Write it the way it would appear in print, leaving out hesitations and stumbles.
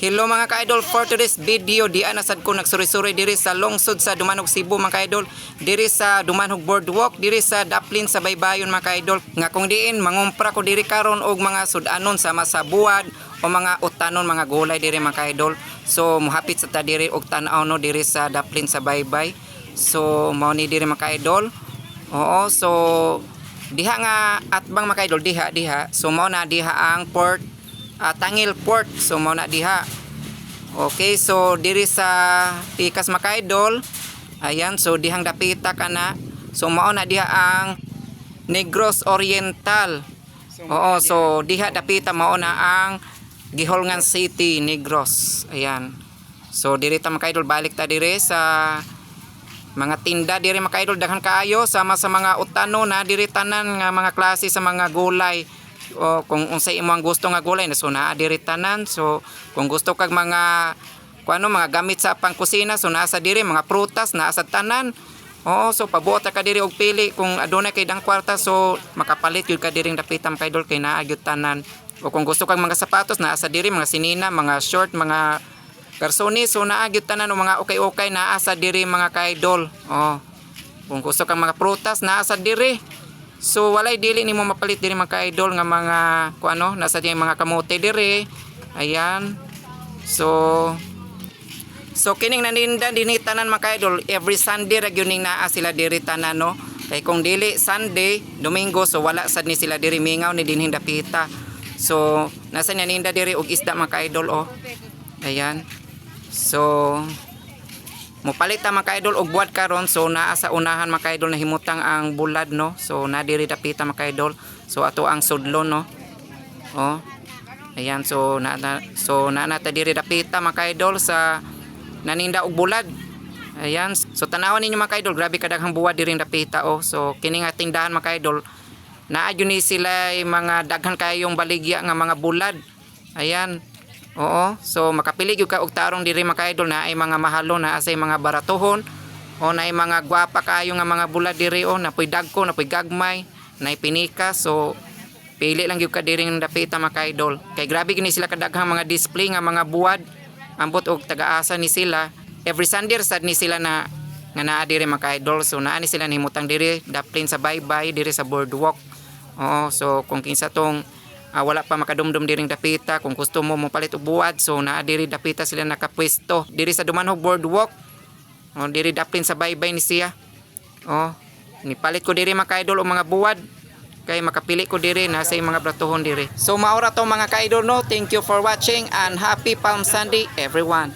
Hello, mga ka-idol, for today's video, di na sad ko nagsuri-suri diri sa lungsod sa Dumanjug, Cebu, mga ka-idol, diri sa Dumanjug Boardwalk, diri sa Daplin sa Baybayon, mga ka-idol, nga kung diin mangumpra ko diri karon og mga sudanon sama sa buwad o mga utanon, mga gulay diri, mga ka-idol. So muhapit sa ta diri og tan-aw no diri sa Daplin sa Baybay. So mao ni diri, mga ka-idol. Oo, so diha nga atbang, mga ka-idol, diha diha. So mao na diha ang port, Tangil Port. So mao na diha. Okay, so diri sa pikas, mga ka-idol. Ayan, so dihang dapita ka na. So mao na diha ang Negros Oriental. Oo, so diha dapita mao na ang Guihulngan City, Negros. Ayan. So diri ta, mga ka-idol, balik ta diri sa mga tinda diri, mga ka-idol, daghan kaayo sama sa mga utano na diri, tanan nga mga klase sa mga gulay o kung unsay imong gusto nga gulay na, so naa diri tanan. So kung gusto kag mga kung ano, mga gamit sa pangkusina, so naa sa diri, mga prutas naa sa tanan. Oo, so pabuot ka diri og pili kung adunay kay dang kwarta, so makapalit gyud ka diri dapita, mga ka-idol, kay naa gyud tanan. O kung gusto kag mga sapatos, naa sa diri, mga sinina, mga short, mga karsoni, so naa gyud tanan o mga ukay-ukay naa sa diri, mga ka-idol. Oh. Kung gusto kang mga prutas, naa sa diri. So walay dili nimo mapalit diri, mga ka-idol, nga mga kung ano, nasa diri mga kamote diri. Ayan. So kining naninda dinhi tanan, mga ka-idol, every Sunday ra gyud ning naa sila diri tanan no. Kay kung dili Sunday, Domingo, so wala sad ni sila diri, mingaw ni dinhing dapita. So nasa naninda diri og isda, mga ka-idol, oh. Ayan. So mopalit ta, mga ka-idol, og buwad karon, so naa sa unahan, mga ka-idol, na himutang ang bulad no. So na diri dapita, mga ka-idol. So ato ang sudlon no. Oh. Ayan, so na na ta diri dapita, mga ka-idol, sa naninda og bulad. Ayan. So tanawan ninyo, mga ka-idol, grabe kadaghang buwad diri dapita oh. So kini nga tindahan, mga ka-idol, naa gyud ni sila mga daghan kayong baligya nga mga bulad. Ayan. Oo. So makapili gyud ka og tarong diri, mga ka-idol, na ay mga mahalo na asay mga baratuhon o na ay mga gwapa kaayo nga mga bulad diri oh, napoy dagko, napoy gagmay, naay pinika. So pili lang gyud ka diri ng dapita, mga ka-idol. Kay grabe gini sila kadaghang mga display nga mga buwad. Ambot og tagaasa ni sila. Every Sunday sad ni sila na nga naa diri, mga ka-idol. So naa ni sila nahimutang diri daplin sa Baybay, diri sa boardwalk. Oo, so kung kinsa tong wala pa makadumdum diring dapita, kung gusto mo mopalit og buwad, so naa diri dapita sila nakapwesto. Diri sa Dumanjug Boardwalk. Oh, diri daplin sa Baybay ni siya. Oh, nipalit ko diri, mga ka-idol, og mga buwad kay makapili ko diri na sa mga bratuhon diri. So maora to, mga ka-idol no. Thank you for watching and happy Palm Sunday, everyone.